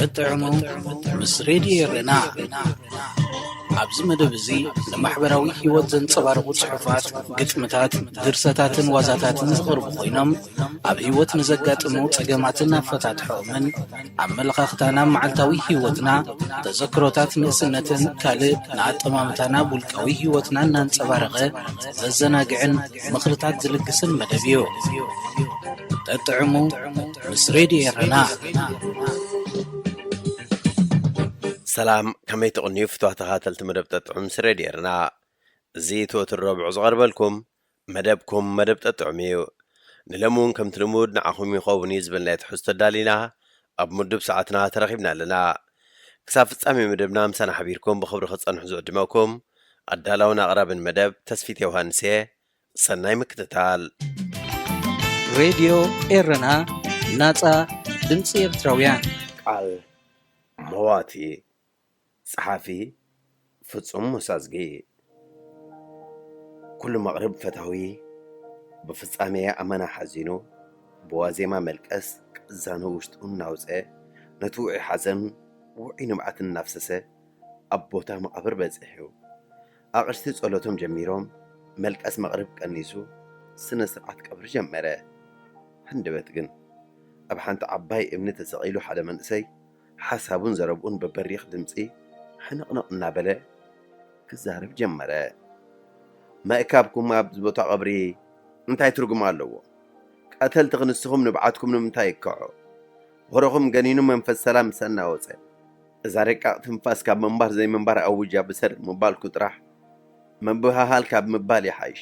ጠጥዕሙ ምስ ሬድዮ ኤረና። ኣብዚ መደብ እዚ ንማሕበራዊ ህይወት ዘንጸባርቑ ጽሑፋት፣ ግጥምታት፣ ድርሰታትን ዋዛታትን ዝቐርቡ ኮይኖም፣ ኣብ ህይወት ንዘጋጥሙ ጸገማትን ኣፈታትሖምን፣ ኣመለኻኽታና፣ መዓልታዊ ህይወትና፣ ተዘክሮታት ንእስነትን ካልእ ንኣጠማምታና፣ ውልቃዊ ህይወትና እናንጸባረቐ ዘዘናግዕን ምኽርታት ዝልግስን መደብ እዩ። ጠጥዕሙ ምስ ሬድዮ ኤረና። ሰላም፣ ከመይ ትቕንዩ ፍትዋት ተኸታተልቲ መደብ ጠጥዑም ምስ ሬድዮ ኤረና? እዚ እቲ ወትሩ ረቡዕ ዝቐርበልኩም መደብኩም መደብ ጠጥዑም እዩ። ንሎሚ እውን ከምቲ ልሙድ ንዓኹም ይኸውን እዩ ዝበልናዮ ትሕዝቶ ኣዳሊና ኣብ ምዱብ ሰዓትና ተረኺብና ኣለና። ክሳብ ፍጻሜ መደብና ምሳና ሓቢርኩም ብኽብሪ ክትጸንሑ ዝዕድመኩም ኣዳላውን ኣቕራብን መደብ ተስፊት ዮሃንስ እየ። ሰናይ ምክትታል። ሬድዮ ኤረና፣ ናጻ ድምጺ ኤርትራውያን። ቃል መዋቲ። ጸሓፊ ፍጹም ሙሳዝጊ። ኩሉ መቕርብ ፈታዊ ብፍጻሜ ኣመና ሓዚኑ፣ ብዋዜማ መልቀስ ቅዛኑ ውሽጡ እናውጸ፣ ነቲ ውዑይ ሓዘን ውዑይ ንብዓት እናፍሰሰ ኣብ ቦታ መቓብር በጺሑ። ኣቕሽቲ ጸሎቶም ጀሚሮም፣ መልቀስ መቕርብ ቀኒሱ፣ ስነ ስርዓት ቀብሪ ጀመረ። ሃንደበት ግን፣ ኣብ ሓንቲ ዓባይ እምኒ ተሰቒሉ ሓደ መንእሰይ፣ ሓሳቡን ዘረብኡን ብበሪኽ ድምጺ ሕንቕንቕ እናበለ ክዛረብ ጀመረ። "ምእካብኩም ኣብዚ ቦታ ቀብሪ እንታይ ትርጉም ኣለዎ? ቀተልቲ ክንስኹም ንብዓትኩም ንምንታይ ይከዖ? ሆሮኹም ገኒኑ መንፈስ ሰላም ምስ ኣናወጸ፣ እዛ ረቃቕ ትንፋስ ካብ ምንባር ዘይምንባር ኣውጃ ብሰር ምባልኩ ጥራሕ ምብህሃል ካብ ምባል ይሓይሽ።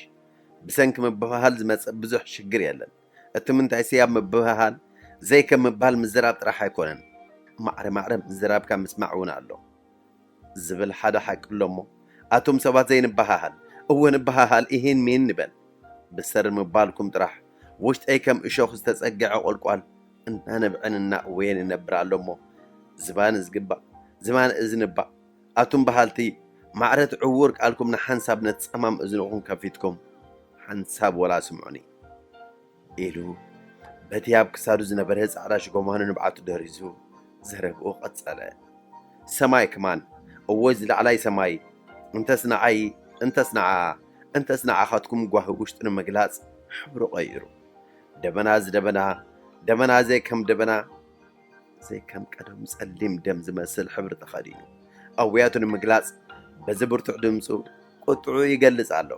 ብሰንኪ ምብህሃል ዝመጽእ ብዙሕ ሽግር የለን። እቲ ምንታይሲ ኣብ ምብህሃል ዘይከም ምባል ምዝራብ ጥራሕ ኣይኮነን፣ ማዕረ ማዕረ ምዝራብካ ምስማዕ እውን ኣሎ" ዝብል ሓደ ሓቂ ኣሎ እሞ፣ ኣቱም ሰባት ዘይንበሃሃል፣ እወ ንበሃሃል፣ ኢሂን ሚን ንበል። ብሰር ምባልኩም ጥራሕ ውሽጠይ ከም እሾኽ ዝተጸግዐ ቆልቋል እናነብዐን እናእወየን ይነብር ኣሎ እሞ፣ ዝባን ዝግባእ፣ ዝባን እዝኒ እባ፣ ኣቱም በሃልቲ፣ ማዕረት ዕዉር ቃልኩም ንሓንሳብ ነቲ ጸማም እዝንኹም ከፊትኩም፣ ሓንሳብ ወላ ስምዑኒ። ኢሉ በቲ ኣብ ክሳዱ ዝነበረ ጻዕዳ ሽጎማኑ ንብዓቱ ደሪዙ ዘረብኡ ቀጸለ። ሰማይ ከማን፣ እወ እዚ ላዕላይ ሰማይ፣ እንተስ ንዓይ፣ እንተስ ንዓ፣ እንተስ ንዓኻትኩም ጓሂ ውሽጡ ንምግላጽ ሕብሩ ቀይሩ። ደበና ዝደበና፣ ደበና ዘይከም ደበና፣ ዘይከም ቀደም ጸሊም ደም ዝመስል ሕብሪ ተኸዲኑ፣ ኣውያቱ ንምግላጽ በዚ ብርቱዕ ድምጹ ቁጥዑ ይገልጽ ኣሎ።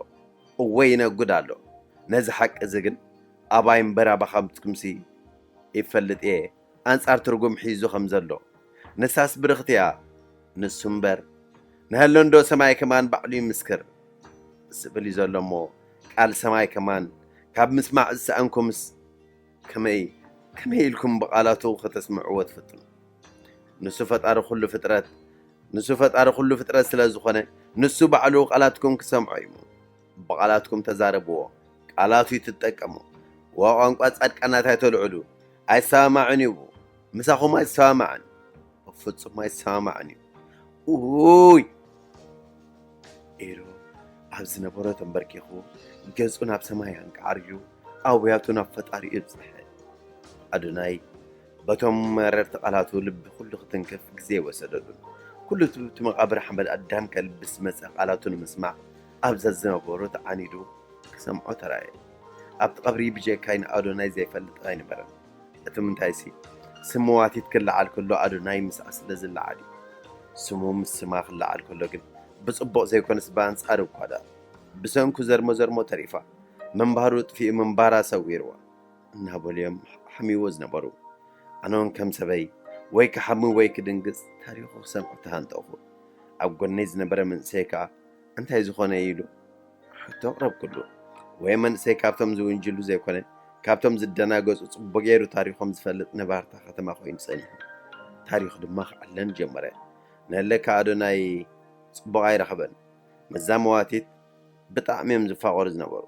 እወ ይነጉድ ኣሎ። ነዚ ሓቂ እዚ ግን ኣባይ እምበር ኣባኻትኩምሲ ይፈልጥ እየ፣ ኣንጻር ትርጉም ሒዙ ከም ዘሎ። ንሳስ ብርኽቲ እያ። ንሱ እምበር፣ ንሀሎ እንዶ ሰማይ ከማን ባዕሉ ይምስክር ዝብል እዩ ዘሎ እሞ፣ ቃል ሰማይ ከማን ካብ ምስማዕ ዝሰኣንኩምስ፣ ከመይ፣ ከመይ ኢልኩም ብቓላቱ ከተስምዕዎ ትፍትኑ? ንሱ ፈጣሪ ኩሉ ፍጥረት፣ ንሱ ፈጣሪ ኩሉ ፍጥረት ስለ ዝኾነ፣ ንሱ ባዕሉ ቃላትኩም ክሰምዖ እዩ። ብቓላትኩም ተዛረብዎ፣ ቃላቱ እዩ ትጠቀሙ። ዋ ቋንቋ ጻድቃናት ኣይተልዕሉ፣ ኣይሰማማዕን እዩ። ምሳኹም ኣይሰማማዕን፣ ፍጹም ኣይሰማማዕን እዩ። ኡይ! ኢሉ ኣብ ዝነበሮ ተንበርኪኹ፣ ገጹ ናብ ሰማይ ኣንቃዕርዩ፣ ኣውያቱ ናብ ፈጣሪኡ ኣብጽሐ። ኣዶናይ በቶም መረርቲ ቃላቱ ልቢ ኩሉ ክትንክፍ ግዜ ወሰደሉ። ኩሉ እቲ ብቲ መቓብር ሓመድ ኣዳም ከልብስ ዝመጸ ቃላቱ ንምስማዕ ኣብ ዘዝነበሮ ተዓኒዱ ክሰምዖ ተራእየ። ኣብቲ ቀብሪ ብጀካይ ንኣዶናይ ዘይፈልጥ ኣይነበረን። እቲ ምንታይሲ፣ ስም መዋቲት ክለዓል ከሎ ኣዶናይ ምስኣ ስለ ዝለዓል እዩ። ስሙ ምስ ስማ ክለዓል ከሎ ግን ብጽቡቕ ዘይኮነስ ብኣንጻሩ እኳ ደኣ። ብሰንኩ ዘርሞ ዘርሞ ተሪፋ፣ ምንባሩ ጥፊኡ ምንባራ ሰዊርዋ እናበሉ እዮም ሓሚዎ ዝነበሩ። ኣነ እውን ከም ሰበይ ወይ ክሓሚ ወይ ክድንግጽ ታሪኹ ክሰምዖ ተሃንጠኹ። ኣብ ጎነይ ዝነበረ መንእሰይ ከኣ እንታይ ዝኾነ ኢሉ ሕቶ ኣቕረብኩሉ። ወይ መንእሰይ ካብቶም ዝውንጅሉ ዘይኮነ፣ ካብቶም ዝደናገጹ ጽቡቕ ገይሩ ታሪኾም ዝፈልጥ ነባርታ ከተማ ኮይኑ ጸኒሑ። ታሪኹ ድማ ክዕለን ጀመረ። ንህለካ ኣዶናይ ጽቡቕ ኣይረኸበን። ምስዛ መዋቲት ብጣዕሚ እዮም ዝፋቐሩ ዝነበሩ።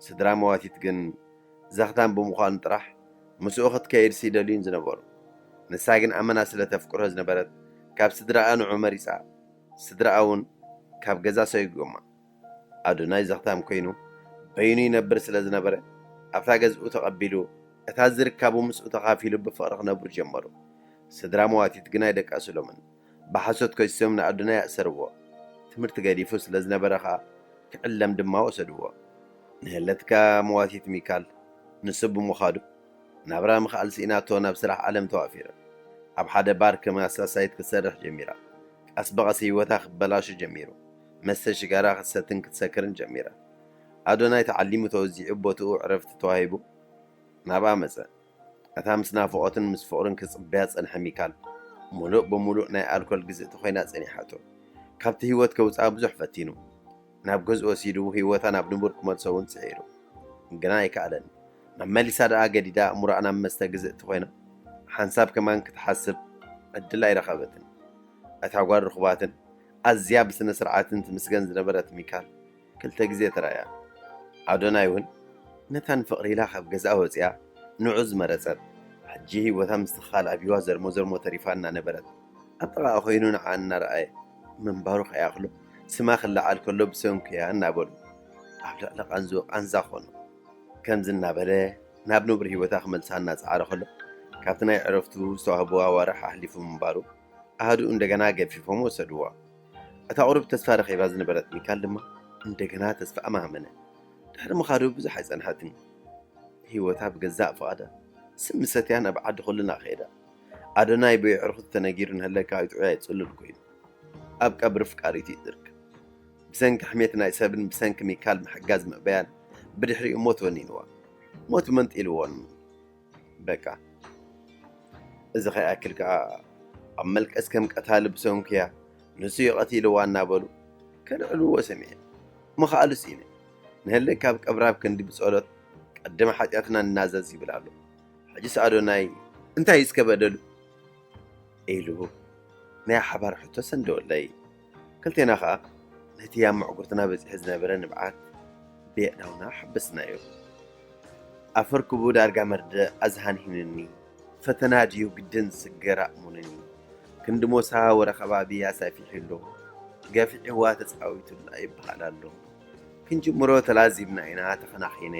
ስድራ መዋቲት ግን ዘኽታም ብምዃኑ ጥራሕ ምስኡ ክትከይድስ ይደልዩን ዝነበሩ። ንሳ ግን ኣመና ስለ ተፍቅሮ ዝነበረት ካብ ስድራኣ ንዑ መሪጻ። ስድራኣ እውን ካብ ገዛ ሰጒጎማ። ኣዶናይ ዘኽታም ኮይኑ በይኑ ይነብር ስለ ዝነበረ ኣብታ ገዝኡ ተቐቢሉ እታ ዝርካቡ ምስኡ ተኻፊሉ ብፍቕሪ ክነብሩ ጀመሩ። ስድራ መዋቲት ግን ኣይደቀሱሎምን። ብሓሶት ከሲሶም ንኣዶናይ ኣእሰርዎ። ትምህርቲ ገዲፉ ስለ ዝነበረ ኸኣ ክዕለም ድማ ወሰድዎ። ንህለትካ መዋቲት ሚካል፣ ንሱ ብምዃዱ ናብራ ምኽኣል ስኢናቶ ናብ ስራሕ ዓለም ተዋፊረ። ኣብ ሓደ ባር ከም ኣሳሳይት ክትሰርሕ ጀሚራ። ቀስ ብቐስ ህይወታ ክበላሾ ጀሚሩ። መስተ ሽጋራ ክትሰትን ክትሰክርን ጀሚራ። ኣዶናይ ተዓሊሙ ተወዚዑ ቦትኡ ዕረፍቲ ተዋሂቡ ናብኣ መጸ። እታ ምስ ናፍቖትን ምስ ፍቕርን ክጽበያ ዝጸንሐ ሚካል፣ ምሉእ ብምሉእ ናይ ኣልኮል ግዝእቲ ኮይና ጸኒሓቶ። ካብቲ ህይወት ከውጽኣ ብዙሕ ፈቲኑ። ናብ ገዝኡ ወሲዱ ህይወታ ናብ ንቡር ክመልሶ እውን ጽዒሩ። ግና ኣይከኣለን። መመሊሳ ደኣ ገዲዳ ኣእምሮኣ ናብ መስተ ግዝእቲ ኮይና፣ ሓንሳብ ከማን ክትሓስብ ዕድል ኣይረኸበትን። እታ ጓል ርኹባትን ኣዝያ ብስነ ስርዓትን ትምስገን ዝነበረት ሚካል ክልተ ግዜ ተራእያ። ኣዶናይ እውን ነታ ንፍቕሪ ኢላ ካብ ገዝኣ ወጺኣ ንዑ ዝመረጸት፣ ሕጂ ህይወታ ምስትኽኻል ኣብይዋ ዘርሞ ዘርሞ ተሪፋ እናነበረት፣ ኣብ ጥቓኣ ኮይኑ ንዓ እናረኣየ ምንባሩ ከይኣኽሎ፣ ስማ ክለዓል ከሎ ብሰንኩ እያ እናበሉ ኣብ ልዕሊ ቃንዝኡ ቃንዛ ኾኑ። ከምዚ እናበለ ናብ ንቡር ህይወታ ክመልሳ እናጸዓረ ከሎ፣ ካብቲ ናይ ዕረፍቱ ዝተዋህቦ ኣዋርሕ ኣሕሊፉ ምንባሩ ኣሃዱኡ እንደገና ገፊፎም ወሰድዋ። እታ ቁሩብ ተስፋ ረኺባ ዝነበረት ሚካል ድማ እንደገና ተስፋ ኣማመነ። ድሕሪ ምኻዱ ብዙሕ ኣይጸንሐትን። ህይወታ ብገዛእ ፍቓዳ ስሚ ሰትያ ናብ ዓዲ ኩልና ከይዳ። ኣዶናይ ብየዕሩኽቱ ተነጊሩ ንህለካ ኣይጥዑይ ኣይጽሉል ኮይኑ ኣብ ቀብሪ ፍቃሪቱ እዩ ዝርከብ። ብሰንኪ ሕሜት ናይ ሰብን ብሰንኪ ሚካል ምሕጋዝ ምእበያን ብድሕሪኡ ሞት ወኒንዋ። ሞት መንጢልዎን በቃ። እዚ ከይኣክል ከኣ ኣብ መልቀስ ከም ቀታሊ ብሰንኩያ ንሱ እዩ ቀቲልዋ እናበሉ ከልዕልዎ ሰሚዐ። ምኽኣሉ ስኢነ። ንህለካ ኣብ ቀብራ ኣብ ክንዲ ብጸሎት ቀድም ሓጢኣትና ንናዘዝ ይብል ኣሎ። ሕጂስ ኣዶናይ እንታይ እስከ በደሉ? ኢሉ ናይ ሓባር ሕቶ ሰንደወለይ። ክልቴና ኸኣ ነቲ ኣብ መዕጉርትና በጺሑ ዝነበረ ንብዓት ብየእዳውና ሓበስናዮ። ኣፈርክቡ ዳርጋ መርድእ ኣዝሃንሂኑኒ። ፈተና ድዩ ግድን ስገር ኣእሙኑኒ። ክንዲ ሞሳ ወረ ከባቢ ኣሳፊሑ ኣሎ። ገፊዕዋ ተጻዊቱላ ይበሃል ኣሎ። ክንጅምሮ ተላዚብና ኢና ተኸናኺነ።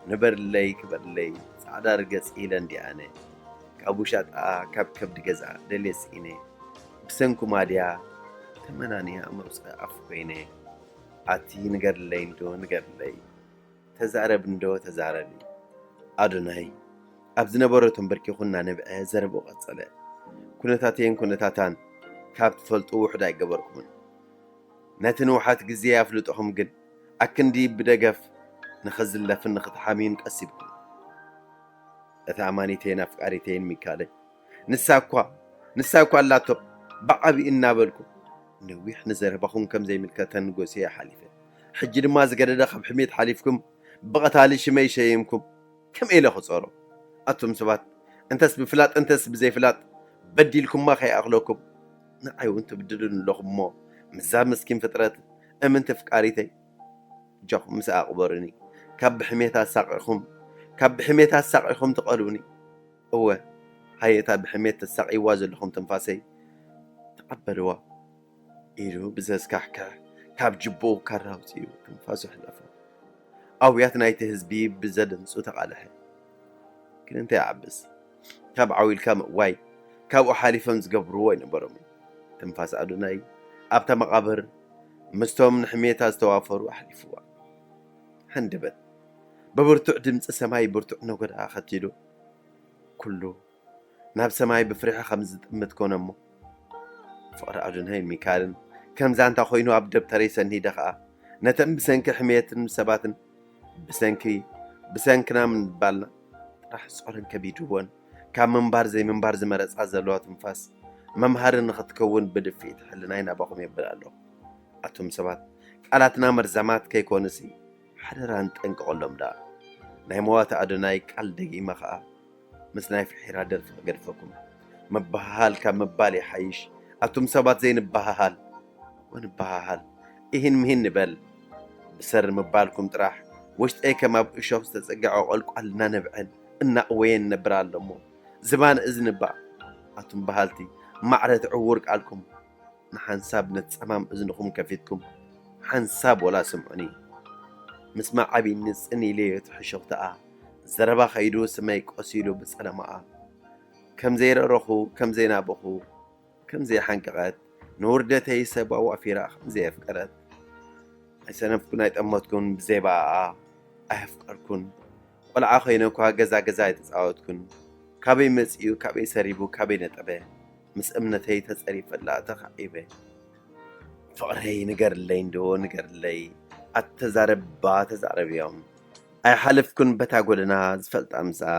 ንበርለይ ክበርለይ ጻዕዳ ርገጽ ኢለ እንዲኣነ። ካብ ውሻጣ ካብ ከብዲ ገዛ ደልየ ስኢነ። ብሰንኩማ ድያ ተመናንያ መውጽኢ ኣፍ ኮይነ። ኣቲ ንገርለይ እንዶ ንገርለይ። ተዛረብ እንዶ ተዛረቢ። ኣዶናይ ኣብ ዝነበሮ ተንበርኪኹ እናነብዐ ዘረብኡ ቀጸለ። ኩነታተይን ኩነታታን ካብ ትፈልጡ ውሑድ ኣይገበርኩምን። ነቲ ንውሓት ግዜ ኣፍልጦኹም ግን ኣክንዲ ብደገፍ ንኽዝለፍን ንኽትሓምዩን ቀሲብኩም። እታ ኣማኒተይን ኣፍቃሪተይን ሚካለይ፣ ንሳ እኳ፣ ንሳ እኳ ኣላቶ፣ ብዓቢ እናበልኩ፣ ነዊሕ ንዘረባኹም ከም ዘይምልከተን ጎስየ ሓሊፈ። ሕጂ ድማ ዝገደደ ካብ ሕሜት ሓሊፍኩም፣ ብቐታሊ ሽመይ ሸይምኩም፣ ከመይ ኢለ ክጸሮ? ኣቱም ሰባት፣ እንተስ ብፍላጥ እንተስ ብዘይፍላጥ በዲልኩማ ከይኣኽለኩም፣ ንዓይ እውን ትብድሉኒ ኣለኹም እሞ፣ ምስዛ ምስኪን ፍጥረት እምንቲ ፍቃሪተይ፣ እጃኹም ምስኣ ቅበሩኒ። ካብ ብሕሜት ኣሳቒኹም፣ ካብ ብሕሜት ኣሳቒኹም ትቐልኡኒ። እወ፣ ሃየ እታ ብሕሜት ተሳቕይዋ ዘለኹም ትንፋሰይ ተቐበልዋ። ኢሉ ብዘስካሕክሕ ካብ ጅብኡ ካራ ኣውጺኡ ትንፋሱ ኣሕለፈ። ኣውያት ናይቲ ህዝቢ ብዘደንጹ ተቓልሐ። ግን እንታይ ይዓብስ? ካብ ዓው ኢልካ ምእዋይ ካብኡ ሓሊፎም ዝገብርዎ ኣይነበሮምን። ትንፋስ ኣዶናይ ኣብታ መቓብር ምስቶም ንሕሜታ ዝተዋፈሩ ኣሕሊፍዋ። ሃንደበት ብብርቱዕ ድምጺ ሰማይ ብርቱዕ ነጎዳ ኣኸቲሉ። ኩሉ ናብ ሰማይ ብፍርሒ ከም ዝጥምት ኮነ እሞ፣ ፍቕሪ ኣዶናይን ሚካልን ከም ዛንታ ኮይኑ ኣብ ደብተረይ ሰኒደ ኸኣ፣ ነተን ብሰንኪ ሕሜትን ሰባትን፣ ብሰንኪ፣ ብሰንክና ምባልና ጥራሕ ጾረን ከቢድወን፣ ካብ ምንባር ዘይምንባር ዝመረጻ ዘለዋ ትንፋስ መምሃሪ ንኽትከውን ብድፍኢት ሕልናይ ናባኹም የብል ኣለኹ። ኣቱም ሰባት፣ ቃላትና መርዛማት ከይኮኑሲ፣ ሓደራ ንጠንቀቐሎም ደኣ። ናይ መዋቲ ኣዶናይ ቃል ደጊመ ኸኣ፣ ምስ ናይ ፍሒራ ደርፊ ክገድፈኩም። ምብህሃል ካብ ምባል ይሓይሽ። ኣቱም ሰባት ዘይንበሃሃል፣ ወንበሃሃል። እሂን ምሂን ንበል። ብሰሪ ምባልኩም ጥራሕ፣ ውሽጠይ ከም ኣብ እሾኽ ዝተጸግዐ ቆልቋል እናነብዐን እናእወየን ነብር ኣሎ እሞ፣ ዝባን እዝኒ እባ። ኣቱም በሃልቲ፣ ማዕረ እቲ ዕዉር ቃልኩም፣ ንሓንሳብ ነቲ ጸማም እዝንኹም ከፊትኩም፣ ሓንሳብ ወላ ስምዑኒ። ምስማዕ ኣቢኒ ጽን ኢለዮ እቲ ሕሹኽታኣ፣ ዘረባ ከይዱ ስመይ ቆሲሉ ብጸለማኣ። ከ ከም ዘይረረኹ፣ ከም ዘይናበኹ፣ ከም ዘይሓንቀቐት፣ ንውርደተይ ሰብ ኣዋፊራ ከም ዘየፍቀረት፣ ኣይሰነፍኩን ኣይጠመትኩን፣ ብዘይ ብኣኣ ኣየፍቀርኩን። ቆልዓ ኮይነ እኳ ገዛ ገዛ ኣይተጻወትኩን። ካበይ መጺኡ፣ ካበይ ሰሪቡ፣ ካበይ ነጠበ፣ ምስ እምነተይ ተጸሪፈላ ተኻዒበ። ፍቕረይ ንገርለይ እንዶ ንገርለይ፣ ኣተዛረባ ተዛረብዮም። ኣይሓለፍኩን በታ ጎደና ዝፈልጣ ምስኣ፣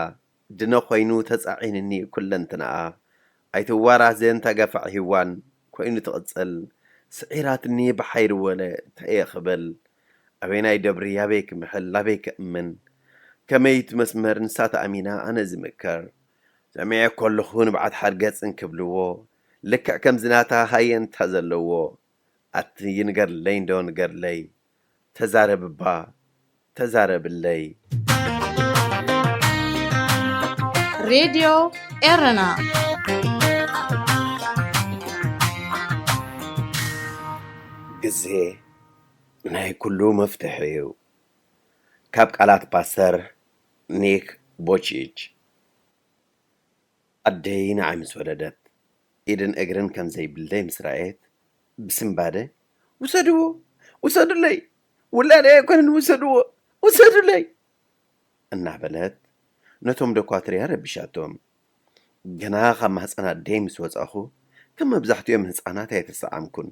ድነ ኮይኑ ተጻዒንኒ ኩለንትናኣ። ኣይትዋራዘን ተጋፋዕ ሂዋን ኮይኑ ትቕጽል፣ ስዒራትኒ ብሓይሪ ወለ እንታይ እየ ክብል? ኣበይናይ ደብሪ ኣበይ ክምሕል ኣበይ ክእምን? ከመይ እቲ መስመር ንሳ ተኣሚና ኣነ ዝምከር? ሰሚዐ ከለኹ ንብዓት ሓርገጽ እንክብልዎ፣ ልክዕ ከምዚ ናታ ሃየንታ ዘለዎ፣ ኣቲ ንገርለይ እንዶ ንገርለይ፣ ተዛረብ እባ ተዛረብለይ። ሬድዮ ኤረና። ግዜ ናይ ኩሉ መፍትሒ እዩ። ካብ ቃላት ፓስተር ኒክ ቦቺች። ኣደይ ንዓይ ምስ ወለደት፣ ኢድን እግርን ከም ዘይብለይ ምስ ረኣየት፣ ብስንባደ፣ "ውሰድዎ፣ ውሰዱለይ፣ ውላደይ ኣይኮነን፣ ውሰድዎ፣ ውሰዱለይ!" እናበለት ነቶም ደኳትርያ ረቢሻቶም። ገና ካብ ማህፀን ኣደይ ምስ ወፃኹ፣ ከም መብዛሕትኦም ህፃናት ኣይተሰዓምኩን።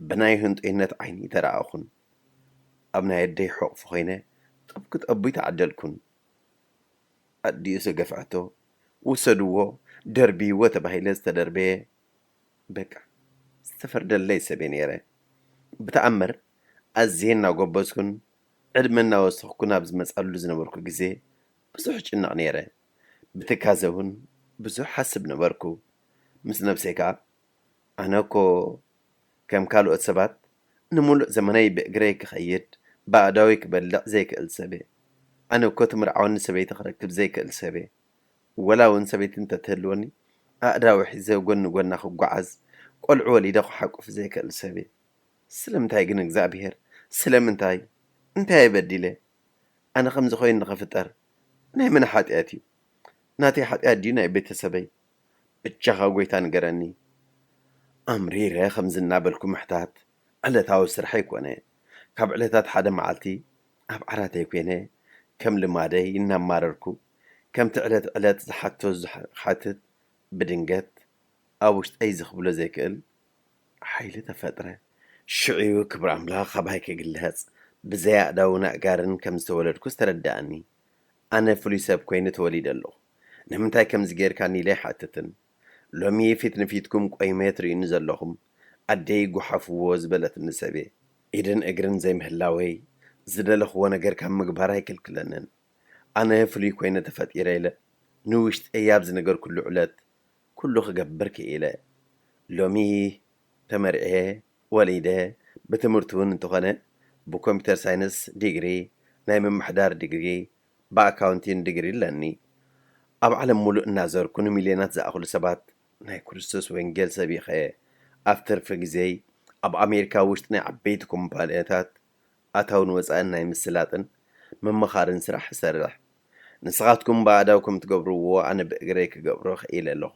ብናይ ህንጡይነት ዓይኒ ተረኣኹን። ኣብ ናይ ኣደይ ሕቑፊ ኮይነ ጠብ ክጠቡ ተዓደልኩን። ኣዲኡ ዝገፍዐቶ፣ "ውሰድዎ፣ ደርብይዎ" ተባሂለ ዝተደርበየ፣ በቃ፣ ዝተፈርደለይ ሰብ እየ ነይረ። ብተኣምር ኣዝየ እናጎበዝኩን ዕድመ እናወሰኽኩን ኣብ ዝመጻሉ ዝነበርኩ ግዜ ብዙሕ እጭነቕ ነይረ። ብትካዘ እውን ብዙሕ ሓስብ ነበርኩ። ምስ ነብሰይ ከኣ፣ "ኣነ እኮ ከም ካልኦት ሰባት ንምሉእ ዘመነይ ብእግረይ ክኸይድ፣ ብኣእዳወይ ክበልዕ ዘይክእል ሰብ እየ። ኣነ እኮ ትምርዓወኒ ሰበይቲ ክረክብ ዘይክእል ሰብ እየ። ወላ እውን ሰበይቲ እንተትህልወኒ፣ ኣእዳወ ሒዘ ጎኒ ጎና ክጓዓዝ፣ ቆልዑ ወሊደ ክሓቁፍ ዘይክእል ሰብ እየ። ስለምንታይ ግን እግዚኣብሄር? ስለምንታይ? እንታይ እየ በዲለ? ኣነ ከምዚ ኮይኑ ንኽፍጠር ናይ መን ሓጢኣት እዩ? ናተይ ሓጢኣት ድዩ ናይ ቤተሰበይ? ብቻኻ ጎይታ ንገረኒ።" ኣምሪረ ከምዚ እናበልኩ ምሕታት ዕለታዊ ስርሐይ ኮነ። ካብ ዕለታት ሓደ መዓልቲ ኣብ ዓራተይ ኮይነ ከም ልማደይ እናማረርኩ፣ ከምቲ ዕለት ዕለት ዝሓቶ ዝሓትት፣ ብድንገት ኣብ ውሽጠይ እዚ ክብሎ ዘይክእል ሓይሊ ተፈጥረ። ሽዑ ክብሪ ኣምላኽ ካባይ ክግለጽ፣ ብዘይ ኣእዳውን ኣእጋርን ከም ዝተወለድኩ ዝተረድኣኒ። ኣነ ፍሉይ ሰብ ኮይነ ተወሊደ ኣለኹ። ንምንታይ ከምዚ ጌርካኒ ኢለ ኣይሓትትን። ሎሚ ፊት ንፊትኩም ቆይመ ትርእዩኒ ዘለኹም፣ ኣደይ ጓሓፍዎ ዝበለትኒ ሰብ እየ። ኢድን እግርን ዘይምህላወይ፣ ዝደለኽዎ ነገር ካብ ምግባር ኣይክልክለንን። ኣነ ፍሉይ ኮይነ ተፈጢረ ኢለ ንውሽጠይ ኣብ ዝነገርኩሉ ዕለት፣ ኩሉ ክገብር ክኢለ። ሎሚ ተመርዕየ፣ ወሊደ፣ ብትምህርቲ እውን እንተኾነ ብኮምፒተር ሳይንስ ዲግሪ፣ ናይ ምምሕዳር ዲግሪ፣ ብኣካውንቲን ዲግሪ ኣለኒ። ኣብ ዓለም ሙሉእ እናዘርኩ ንሚልዮናት ዝኣኽሉ ሰባት ናይ ክርስቶስ ወንጌል ሰቢኸ እየ። ኣብ ትርፊ ግዜይ ኣብ ኣሜሪካ ውሽጢ ናይ ዓበይቲ ኩምፓንያታት ኣታውን ወፃእን ናይ ምስላጥን ምምኻርን ስራሕ እሰርሕ። ንስኻትኩም ብኣእዳውኩም ትገብርዎ ኣነ ብእግረይ ክገብሮ ክኢለ ኣለኹ።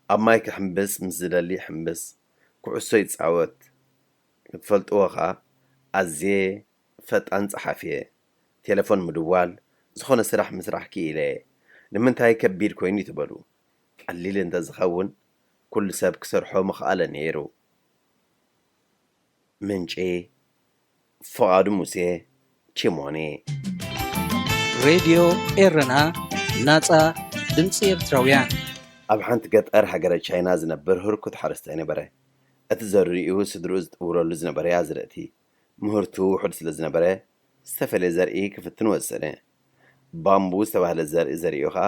ኣብ ማይ ክሕምብስ ምስ ዝደሊ ይሕምብስ፣ ኩዕሶ ይፃወት። ክትፈልጥዎ ኸዓ ኣዝየ ፈጣን ፀሓፊ እየ። ቴሌፎን ምድዋል፣ ዝኾነ ስራሕ ምስራሕ ክኢለ እየ። ንምንታይ ከቢድ ኮይኑ ትበሉ? ቀሊል እንተዝኸውን ኩሉ ሰብ ክሰርሖ ምኽኣለ ነይሩ። ምንጪ ፍቓዱ ሙሴ ቺሞኔ። ሬድዮ ኤረና ናጻ ድምጺ ኤርትራውያን። ኣብ ሓንቲ ገጠር ሃገረ ቻይና ዝነብር ህርኩት ሓረስታይ ነበረ። እቲ ዘርእኡ ስድርኡ ዝጥውረሉ ዝነበረ ኣዝርእቲ ምህርቱ ውሑድ ስለ ዝነበረ ዝተፈለየ ዘርኢ ክፍትን ወሰነ። ባምቡ ዝተባህለ ዘርኢ ዘሪኡ ኸኣ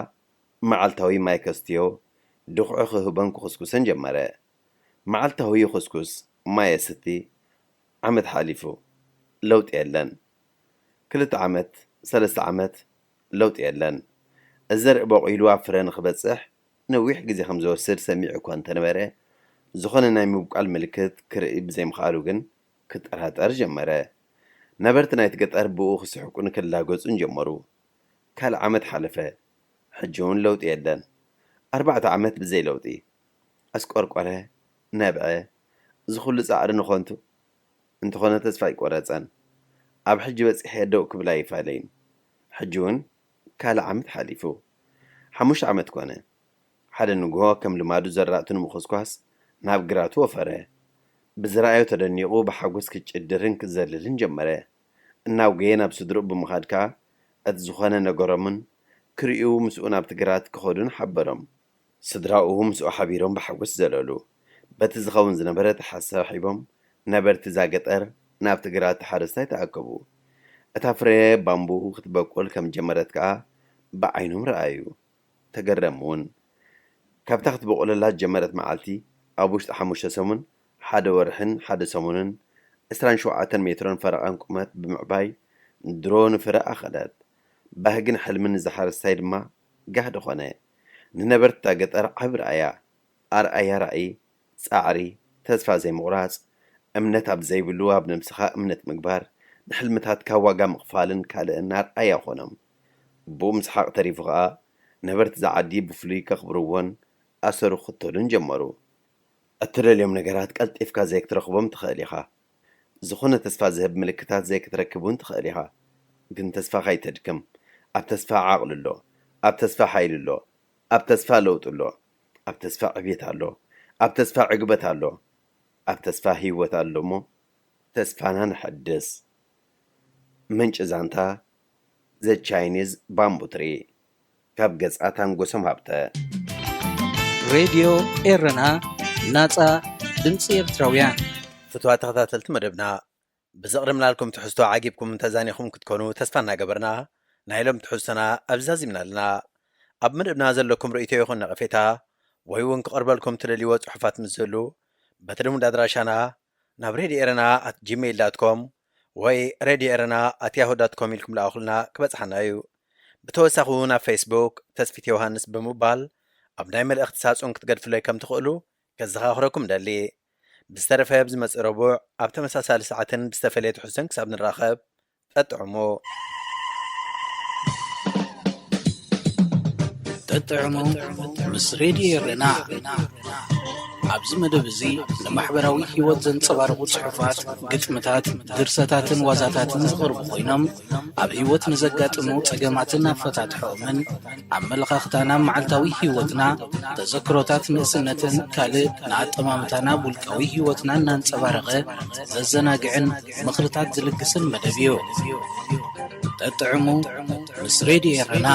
መዓልታዊ ማይ ከስትዮ፣ ድኹዒ ክህበን ክኹስኩሰን ጀመረ። መዓልታዊ ይኹስኩስ፣ ማይ የስቲ። ዓመት ሓሊፉ። ለውጢ የለን። ክልተ ዓመት፣ ሰለስተ ዓመት፣ ለውጢ የለን። እዚ ዘርኢ በቑሉ ኣብ ፍረ ንኽበጽሕ ነዊሕ ግዜ ከም ዝወስድ ሰሚዑ እኳ እንተነበረ፣ ዝኾነ ናይ ምብቋል ምልክት ክርኢ ብዘይምኽኣሉ ግን ክጠራጠር ጀመረ። ነበርቲ ናይቲ ገጠር ብኡ ክስሕቁን ክላገጹን ጀመሩ። ካልእ ዓመት ሓለፈ። ሕጂ እውን ለውጢ የለን። ኣርባዕተ ዓመት ብዘይ ለውጢ። ኣስቆርቆረ፣ ነብዐ፣ እዚ ኩሉ ጻዕሪ ንኾንቱ። እንተኾነ ተስፋ ኣይቆረጸን። ኣብ ሕጂ በጺሐ ደው ክብል ኣይፋለይን። ሕጂ እውን ካልእ ዓመት ሓሊፉ። ሓሙሽተ ዓመት ኮነ። ሓደ ንግሆ ከም ልማዱ ዘራእቱ ንምኹስኳስ ናብ ግራቱ ወፈረ። ብዝረኣዮ ተደኒቑ ብሓጎስ ክጭድርን ክዘልልን ጀመረ። እናውገየ ናብ ስድርኡ ብምኻድ ከኣ እቲ ዝኾነ ነገሮምን ክርእዩ ምስኡ ናብቲ ግራት ክኸዱን ሓበሮም። ስድራኡ ምስኡ ሓቢሮም ብሓጎስ ዘለሉ። በቲ ዝኸውን ዝነበረ ተሓሳሒቦም ነበርቲ እዛ ገጠር ናብቲ ግራት ሓረስታይ ተኣከቡ። እታ ፍረ ባምቡ ክትበቁል ከም ጀመረት ከኣ ብዓይኖም ረኣዩ። ተገረሙ እውን። ካብታ ክትበቁለላ ዝጀመረት መዓልቲ ኣብ ውሽጢ ሓሙሽተ ሰሙን፣ ሓደ ወርሕን ሓደ ሰሙንን፣ ዕስራን ሸውዓተን ሜትሮን ፈረቓን ቁመት ብምዕባይ ድሮ ንፍረ ኣኸለት። ባህግን ሕልምን እዚ ሓረስታይ ድማ ጋህዲ ኾነ። ንነበርቲ እታ ገጠር ዓቢ ርኣያ፣ ኣርኣያ ራእይ፣ ጻዕሪ፣ ተስፋ ዘይምቑራጽ፣ እምነት ኣብ ዘይብሉ ኣብ ነብስኻ እምነት ምግባር፣ ንሕልምታትካ ዋጋ ምኽፋልን ካልእን ኣርኣያ ኾኖም። ብኡ ምስሓቕ ተሪፉ ኸኣ ነበርቲ እዛ ዓዲ ብፍሉይ ከኽብርዎን ኣሰሩ ክኽተሉን ጀመሩ። እትደልዮም ነገራት ቀልጢፍካ ዘይክትረኽቦም ትኽእል ኢኻ። ዝኾነ ተስፋ ዝህብ ምልክታት ዘይክትረክብ እውን ትኽእል ኢኻ። ግን ተስፋ ከይተድክም። ኣብ ተስፋ ዓቕሊ ኣሎ። ኣብ ተስፋ ሓይሊ ኣሎ። ኣብ ተስፋ ለውጢ ኣሎ። ኣብ ተስፋ ዕብየት ኣሎ። ኣብ ተስፋ ዕግበት ኣሎ። ኣብ ተስፋ ህይወት ኣሎ እሞ ተስፋና ነሐድስ። ምንጪ ዛንታ፣ ዘ ቻይኒዝ ባምቡ ትሪ። ካብ ገጻት ኣንጎሶም ሃብተ። ሬድዮ ኤረና፣ ናጻ ድምጺ ኤርትራውያን። ፍትዋት ተኸታተልቲ መደብና፣ ብዘቕረብናልኩም ትሕዝቶ ዓጊብኩም ተዛኒኹም ክትኮኑ ተስፋ እናገበርና፣ ናይ ሎም ትሕዝቶና ኣብዚ ዛዚምና ኣለና። ኣብ መደብና ዘለኩም ርእይቶ ይኹን ነቐፌታ፣ ወይ እውን ክቐርበልኩም ትደልይዎ ጽሑፋት ምስ ዝህሉ፣ በቲ ልሙድ ኣድራሻና ናብ ሬድዮ ኤረና ኣት ጂሜይል ዳት ኮም ወይ ሬድዮ ኤረና ኣት ያሁ ዳት ኮም ኢልኩም ለኣኹልና ክበጽሓና እዩ። ብተወሳኺ እውን ኣብ ፌስቡክ ተስፊት ዮሃንስ ብምባል ኣብ ናይ መልእኽቲ ሳጹን ክትገድፍለይ ከም ትኽእሉ ከዘኻኽረኩም ደሊ። ብዝተረፈ ብዝመጽእ ረቡዕ ኣብ ተመሳሳሊ ሰዓትን ብዝተፈለየ ትሕዝቶን ክሳብ ንራኸብ፣ ጠጥዕሙ። ጠጥዕሙ ምስ ሬድዮ ኤረና። ኣብዚ መደብ እዚ ንማሕበራዊ ህይወት ዘንጸባርቑ ጽሑፋት፣ ግጥምታት፣ ድርሰታትን ዋዛታትን ዝቐርቡ ኮይኖም፣ ኣብ ህይወት ንዘጋጥሙ ጸገማትን ኣፈታትሖኦምን፣ ኣመለኻኽታና ኣብ መዓልታዊ ህይወትና፣ ተዘክሮታት ንእስነትን ካልእ ንኣጠማምታና ኣብ ውልቃዊ ህይወትና እናንጸባረቐ ዘዘናግዕን ምኽርታት ዝልግስን መደብ እዩ። ጠጥዕሙ ምስ ሬድዮ ኤረና።